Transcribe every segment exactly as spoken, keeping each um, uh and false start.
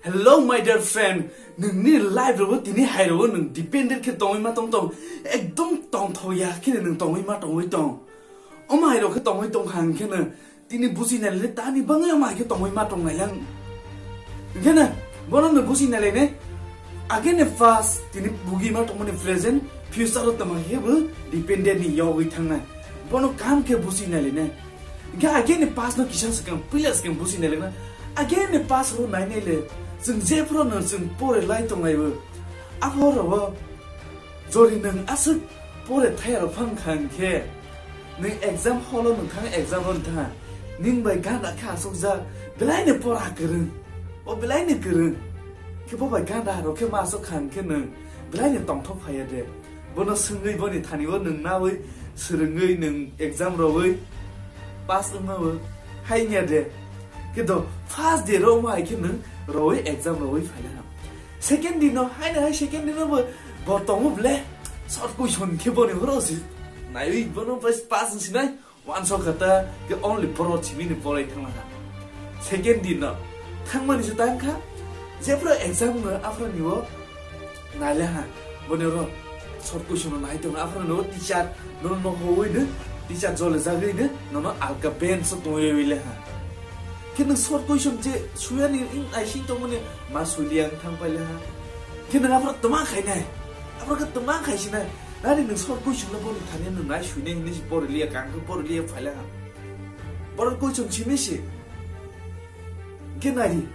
Hello my dear friend, nungni life rogo tini hai rogo nung dependent khe tongwi ma tong tong, ekdom tongthok ya khe nung tongwi ma tongwi tong. Omo hai rok khe tongwi tong kha hwn khe no tini buji nai le tani bangwi omo hai khe tongwi ma tong nai lang. Hwn khe no bono no buji nai le ne age ne past tini bugi ma tongmani present future o tama khe bo dependent ni yogwi thang nai. Bono kam khe buji nai le ne. Hwn khe age ne past no kisa swkang puila swkang buji nai le na. Age ne past ro nai nai le chwng je phro no chwng pore lai tong lai bo. Abo ro bo Jori nwng aswk pore thaya rok phang kha hwn khe, nwng exam hall o nwng thang exam rw thang, nwng bai ganda khe aswk jak, belai ni pora kwrwng, o belai ni kwrwng. Khe bo bai ganda rok khe ma aswk kha hwn khe nwng belai ni tongthok phai ya de. Bono swngwi boni thani o nwng nawi swrwngwi nwng exam rwwi pass wngma o hai wngya de. Khe do first day rw wngma hai khe nwng rwwi exam rwwi phai lai. Second din no, hai na hai second din no bo, bo tongo ble, short question khe boni horo si. Naiwi bono pas, pas sinai, uansuk kha ta, ke only borok simi ni porai thangma kha. Second din no, thangmani se tang kha, jephru exam no aphro ni o, naile ha, boni oro, short question no nai tong, aphro no teacher, no no hoi de, teacher jole jagwi de, no no alka bench o tongwi le ha. Khe nwng short question je suyani wng naising tongmani ma suiliya wng thang paile ha. Khe nwng aphro twma khainai. Aphro khe twma khaisinai. Nani nwng short question no boni thani nwng nai suinai hinwi se poriliya, kang khe poriliya phaile ha. Borok question simi se. Khe nai di.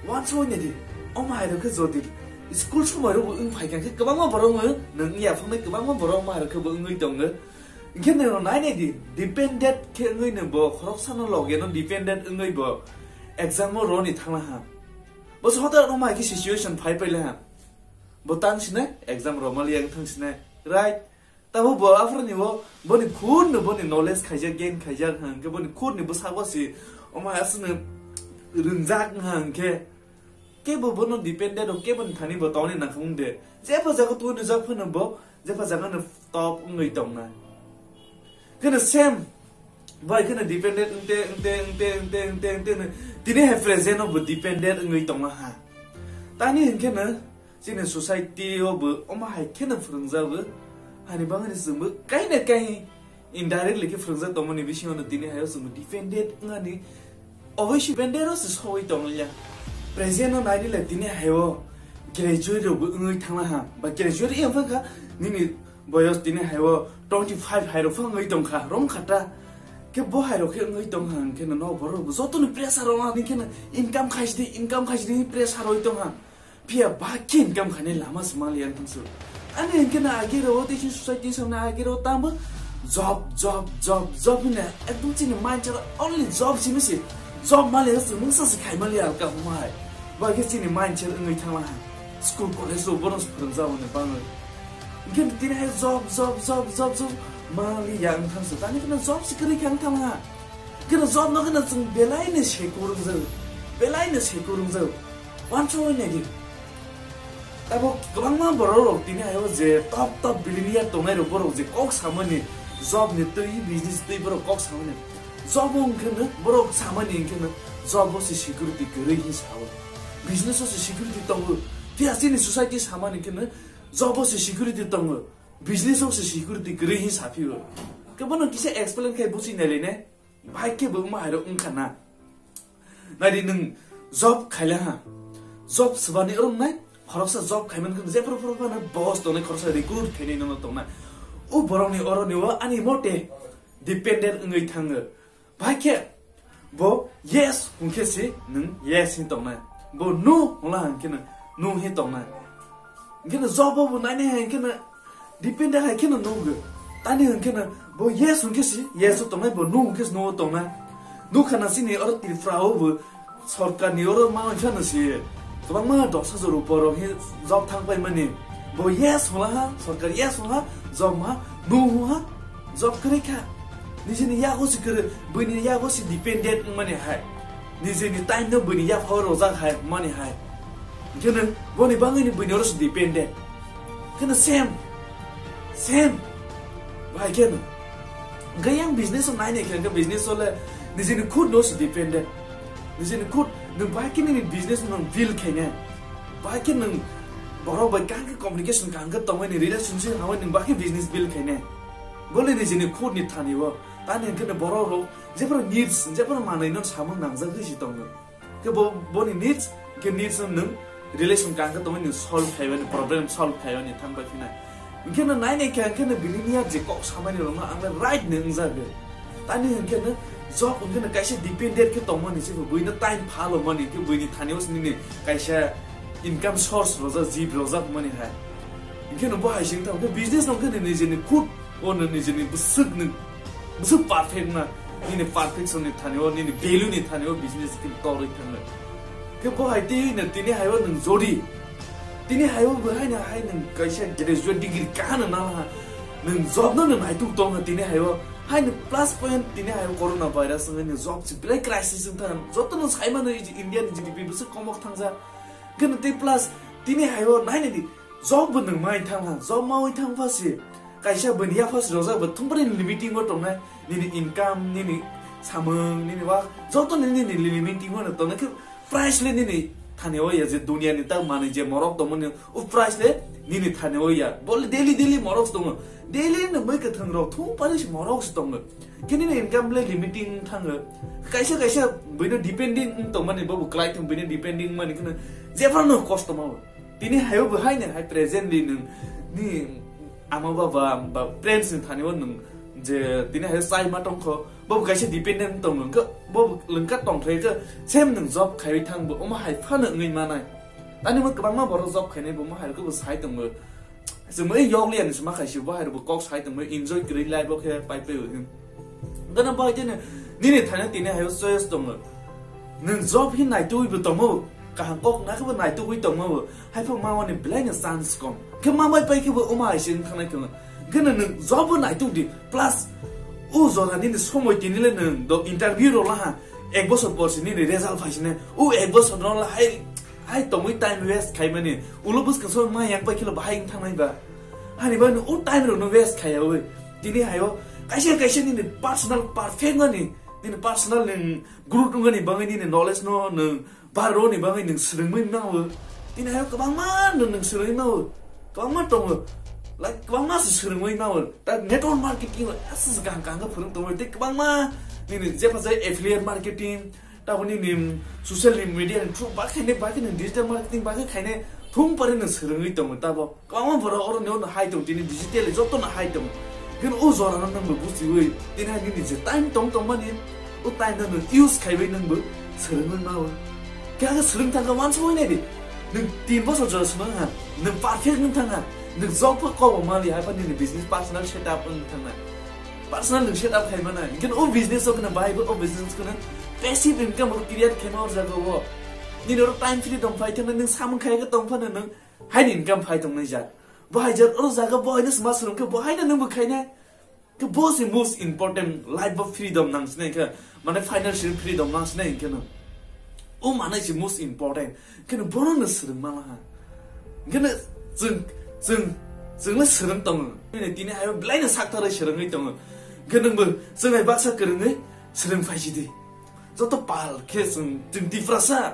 Uansuk nai di. Omo hai rok khe jodi school somoi rok bo wng phai kha khe kwbangma borok wng, nwng yaphang nai kwbangma borok omo hai rok khe bo wngwi tongo. Hingkhe nwng nai nai di, dependent khe wngwi nwng bo khoroksano loge no dependent wngwi bo exam o roni thangna ha. Bo se hotel rok ma khe situation phai paile ha. Bo tang sinai exam roma liya wng thang sinai. Right? Tabo bo aphro ni bo boni khun no boni knowledge khaijak, gain khaijak, hwnkhe boni khun ni bwsako si omo aswk no rwngjak wngkha hwnkhe. Kebo bono dependent o, kebo ni thani bo tongni nangkukmung de. Jepha jaga twi nujak phano bo, jepha jaga no top wngwi tongnai. Kheno same, bai kheno dependent wngte, wngte, wngte, wngte, wngte, wngte, wngte, tini hai present o bo dependent wngwi tongma ha. Tani hwnkhe no, chini society o bo omo hai kheno phwrwngjago. Hani bangani chwngbo kaina kai Indirectly khe phwrwngjak tongmani bisingo no tini hayo chwng dependent wngnani, oboisi dependent o se sogwi tonglia. Present no nainile tini hayo graduate rokbo wngwi thangna ha, ba graduate wngya phangkha nini boyos tini hayo twenty five hairok phang wngwi tongkha, romkha ta. Khe bo hairok khe wngwi tongkha hwnkhe no, no borok bo jotoni pressure rok ani khe no income khaisidi, income khaisidi pressure roi tongkha. Phiya ba khe income khainai lama se manliya wng thangsu. Ani hwnkhe na agi rw tei society song na agi rw tamo job, job, job, job hwnna ekdom chini mindset only job simi se. Job manliya se mungsa se khai manliya alka humai. Ba khe chini mindset wngwi thangma hai. School college rw bono se phwrwngjak hwnwi bangwi. Hwnkhe tini hai job, job, job, job, job manliya wng thangsu. Tani kheno job se kwrwi kha wng thangma. Kheno job no kheno chwng belai no se kwrwngjak. Belai no se kwrwngjak. Wansugwi naidi. Abo kwbangma borok rok tini hayo je top top billionaire tongnai rok borok je kok samani job ni twi business twi borok kok samani job o hwnkhe no borok samani hwnkhe no job o se security kwrwi hin sao. Business o se security tongo. Phiya chini society samani hwnkhe no job o se security tongo. Business o se security kwrwi hin saphio. Khe bono kisa explain khai buchi nailai ne. Bai khe bo wngma hairok wngkha na. Naidi nwng job khaila ha. Job swbani oro wngnai, khoroksa job khaiman khwna jephru phru phano boss tongnai, khoroksa recruit khainai nono tongnai. O borokni oroni o ani mote dependent wngwi thango. Bai khe bo yes hwnkhe se nwng yes hin tongnai. Bo no hwnla hwnkhe nwng no hin tongnai. Hwnkhe no job bo nai nai hai hwnkhe no dependent hai kheno nugo. Tani hwnkhe no bo yes hwnkhe si yes o tongnai, bo no hwnkhe si no o tongnai. Nukha na chini oro Tripura o bo sorkar ni oro ma hwnkhe no si kwbangma dos hajar upor rok hi job thang pai mani. Bo yes hwnla ha, sorkar yes hwnla ha, job ma no hwnla ha, job kwrwi kha. Nijini yago si kwrwi, buini yago si dependent wngmani hai. Nijini time no buini yaphao rojak hai, mani hai. Hwnkhe no boni bangwi ni buini oro se dependent. Hwnkhe no same. Same. Bai khe no. Hwnkhe yang business o nai nai khe, hwnkhe business o le nijini khud no se dependent. Nijini khud Nwng bahai khe nini business nwng build khainai. Bahai khe nwng borok bai kaham khe communication kaham khe tongmani relationship hamai nwng bahai khe business build khainai. Bole nijini khud ni thani o. Tani hwnkhe borok rok jephru needs, jephru manwi no samung nangjagwi si tongo. Khe bo, boni needs, khe needs no nwng relation kaham khe tongwi nwng solve khaibani, problem solve khaibani thang pai phinai. Hwnkhe no nai nai khe hwnkhe no bini niya je kok samani rokno ang le right ni wngjago. Tani hwnkhe no job hwnkhe no kaisa dependent khe tongmani se bo buino time phalomani hwnkhe buini thani o nini kaisa income source rojak, jib rojak mani hai. Hwnkhe no bo hai sing tang khe business no hwnkhe no nijini khud o no nijini bwswk nwng bwswk perfect na, nini perfection ni thani o, nini value ni thani o business khe torwi thangno. Khe bo hai twi no tini hai o nwng jodi, tini hai o bo hai no hai nwng kaisa graduate degree kaham no nang ha, nwng job no nwng naituk tong ha tini hai o, hai no plus point tini hai o corona virus nwng nwng job si belai crisis wng thang, joto no sai mano India ni G D P bwswk komok thangja, khe no tei plus tini hai o nai nai di, job bo nwng mai thang ha, job mawi thang pha si, kaisa bini yaphas rojak bo thumprani limiting o tongnai, nini income, nini samung, nini wa, joto ni nini limiting o tongnai khe price le nini thani o ya je dunia ni ta mani je morok tongmani o price le nini thani o ya, bole daily daily morok tongo, daily no mui kwthang rok thumprani si morok si tongo, khe nini income le limiting thango, kaisa kaisa buino depending wng tongmani bobo kwlai thang buino depending mani kheno jephano kosto mawo. Tini hayo bo hai nang hai presently nung ni ama baba ba friends ni thani o nung je tini hayo sai ma tongkho, bo kaisa dependent tong nung khe, bo lengka tong thai khe, same nung job khai thang bo omo hai phano wngwi manai. Ani mo kwbangma borok job khainai bo mo hai khe bo sai tong bo. Chwng mo yok liya ni sma khai si bo hai bo kok sai tong bo enjoy kwrwi life o khe pai pe. Gana bai tini nini thani tini hayo choice tong. Nung job hi naitugwi bo tongmo, kaham kok na khe bo naitugwi tongmo, hai phang ma wani belai no chance kom. Khe ma bai pai khe bo omo hai se wng thangnai khe. Gana nung job bo naitug di, plus o jora nini somoi tini le nung do interview rok la ha, ek bosor por si nini result phai sine, o ek bosor no la hai, hai tongwi time waste khai mani, ulo bwskang so ma yang pai khe lo bahai wng thangnai ba. Hani ba nung o time rok no waste khai yawi. Tini hayo kaisa kaisa nini personal perfect mani, nini personal nung growth wngani bagwi nini knowledge no nwng baroni bagwi nwng swrwngwi mano. Tini hayo kwbangma nwng, nwng swrwngwi mano. Kwbangma tongo. Like, kwbangma se swrwngwi mano. Ta network marketing o aswk kaham kaham khe phwrwng tongo. Tei kwbangma nini jepha jai affiliate marketing, taboni nini social media ni through bakhe ne bakhe nini digital marketing bakhe khaine thung pare nwng swrwngwi tongo tabo. Kwbangma borok oro ni ono hai tong, tini digital joto no hai tong. Khe o jora no nang bo buchiwi, tini hai nini je time tong tong mani, o time no nung use khaiwi nang bo swrwngwi mao. Khe ang swrwng thang kha wansugwi nai di. Nung tin bosor jora swrwng ha, nung perfect wng thang ha, nung job pho kobo mali hai pha nini business personal setup wng thang na. Personal nung setup khai mana. Khe o business o khna bai bo o business khna passive income ro create khai ma o jaga o. Nini oro time freedom phai thang nung samung khai khe tong phano nung Haini income phai tongnai jat. Bo hai jat oro jaga bo haino sma swrwng khe bo haino nungbo khainai. Khe bo se most important life of freedom nang sinai khe, mane financial freedom nang sinai khe no. O manai se most important. Khe no bono no swrwng ma ha. Khe no chwng, chwng, chwng le swrwng tongo. Tini, tini hayo belai no sakthar swrwngwi tongo. Khe nungbo chwng hai baksa kwrwngwi swrwng phai sidi. Joto pal khe chwng, chwng Tiprasa.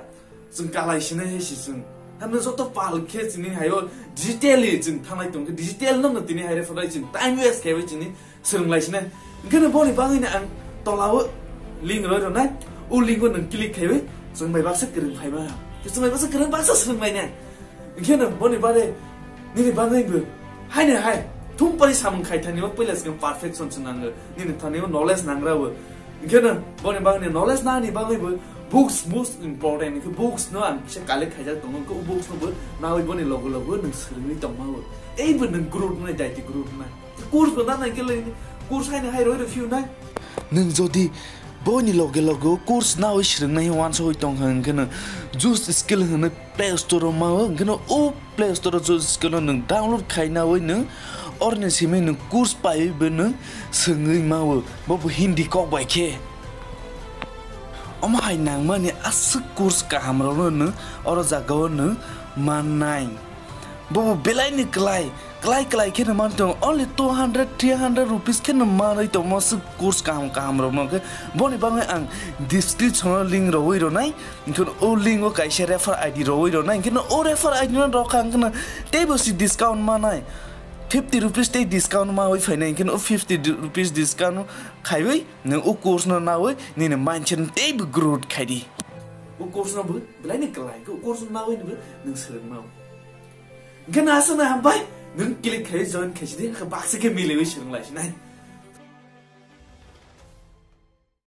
Chwng kalai sinai hai si chwng. Hamno joto pal khe chini hayo digitally chwng thanglai tong khe digital no no tini hai rephar lai chwng time waste khaiwi chini swrwng lai sinai. Hwnkhe no boni bagwi no ang tolao link roi rwnai. O link o nwng click khaiwi chwng bai baksa kwrwng phai ma. Chwng bai baksa kwrwng baksa swrwng lai nai. Hwnkhe no boni bare nini bagwi bo Haini hai, thum pari samung khai thani o puila swkang perfection se nango. Nini thani o knowledge nangra o. Hwnkhe no boni bagwi knowledge nani bagwi bo books most important. Hwnkhe books no ang kisa collect khaijak tongo. Hwnkhe o books no bo nawi boni logo logo nwng swrwngwi tongma o. Tei bo nwng group nai, daiti group nai. Course bo nanai khe le course haini hai roi rw phiu nai. Nwng jodi boini loge loge o course nawi swrwngnai wansugwi tongkha hwnkhe no Juice Skill hwnwi Play Store o mao, hwnkhe no o Play Store o Juice Skill no nwng download khai nawi nwng oroni simi nwng course paiwi bo nwng swngwi mao, bo bo Hindi kok bai khe. Omo hai nangmani aswk course kaham rokno nwng oro jaga o nwng mannai. Bobo belaini klai, klai klai kheno man tong, only two hundred, three hundred rupees kheno manwi tongmo swk course kaham kaham rokno khe. Boni bagwi ang description o link rwwi rwnai, hwnkhe o link o kaisa refer I D rwwi rwnai, hwnkhe o refer I D no rwkha hwnkhe teibo si discount manai. Fifty rupees tei discount mawi phainai, hwnkhe o fifty rupees discount khaiwi nwng o course no nawi nini mindset no teibo growth khaidi. O course no bo belaini klai, o course no nawi nwng swrwngmao. Hwnkhe no aswkno hambai, nwng click khai join khaisidi, hakhe baksa khe miliwi swrwng laisinai.